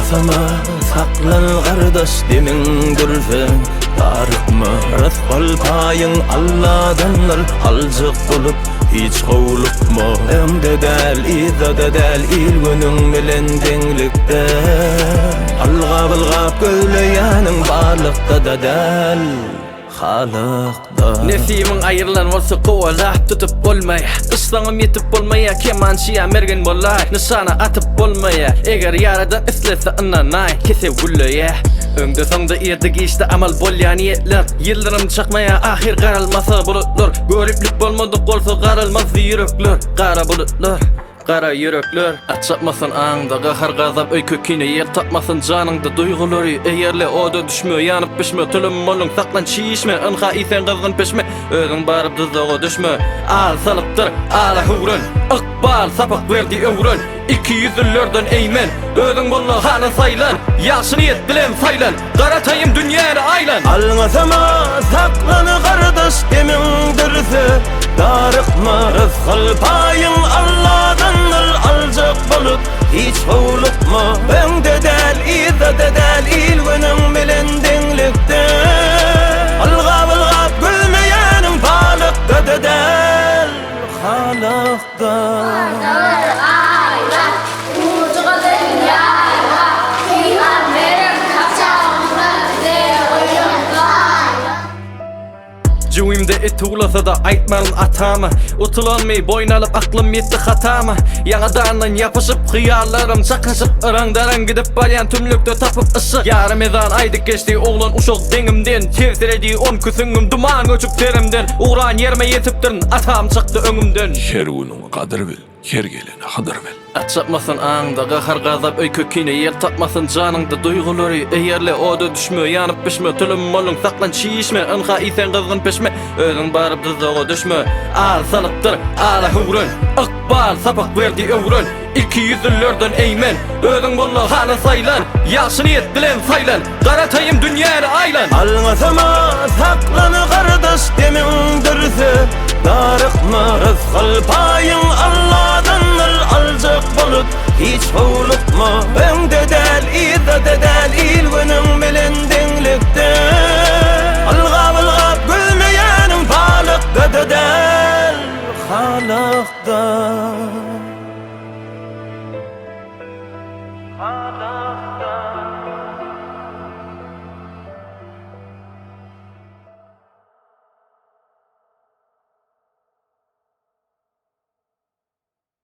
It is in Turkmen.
Alňasama saklan gardaş demiň dürse Darykma rysgal paýyň Alladandyr aljak bolup hiç howlukma Öňde däl yzda-da däl il günüň bilen deňlikde Ylgap-ylgap gözleýäniň barlykda-da däl. Halykda. Nesibiň aýrylan bolsa kowalap tutup bolmaýa Yşsaňam ýetip bolmaýa kemançy ýa mergen bolaý Nyşana atyp bolmaýa eger ýaradan islese ynanaý kese gülleýä Öňde soňda irde giçde amal bolýa niýetler Ýyldyrym çakmaýa ahyr garalmasa bulutlar Göriplik bolmadyk bolsa garalmazdy ýürekler Gara bulutlar. Gara ýürekler, at çapmasyn aňyňda Gahar-gazap, öýke-kine ýer tapmasyn Janyňda duýgulary eýerle Oda düşme, ýanyp bişme Tulum boluň, saklan çişme Ynha iýseň gyzgyn pişme Özüň baryp duzaga düşme Al salypdyr, ala höwren Ykbal sapak berdi öwren Ikiýüzlülerden eýmen Özüň bolla hana saýlan Ýagşy niýet bilen saýlan Garataýym dünýäni aýlan. Alňasama saklan gardaş demiň dürse Darykma rysgal paýyň Alladandyr aljak bolup hiç howlukma Öňde däl yzda-da däl il günüň bilen deňlikde Ylgap ylgap gözleýäniň balykda-da däl halykda. Arzalar aýla, ujy gyzyl ýaýla, Pygamberiň saçagynda bize goýlan gaýla. Jübimde it uwlasa-da aýtmaryn atama Utulanmy boýun alyp aklym ýetdi hatama Ýaňadandan ýapyşyp hyýallarym çakyşyp Yraň-daraň gidip barýan tümlükde tapyp yşyk Ýarym ezan aýdyp geçdi oglan uşak deňimden Tebsiredi onki süňňüm duman göçüp serimden Ugran ýerime ýetipdirin atam çykdy öňümden. Her günüňi gadyr bil, her geleni Hydyr bil. At çapmasyn aňyňda gahar-gazap öýke-kine ýer tapmasyn janyňda duýgulary eýerle oda düşme ýanyp bişme tulum boluň saklan çişme ynha iýseň gyzgyn pişme özüň baryp duzaga düşme al salypdyr ala höwren ykbal sapak berdi öwren Ikiýüzlülerden eýmen, Özüň bolla hana saýlan, Ýagşy niýet bilen saýlan, Garataýym dünýäni aýlan. Alňasama saklan gardaş demiň dürse Darykma rysgal paýyň Alladandyr aljak bolup hiç howlukma Öňde däl yzda-da däl il günüň bilen deňlikde.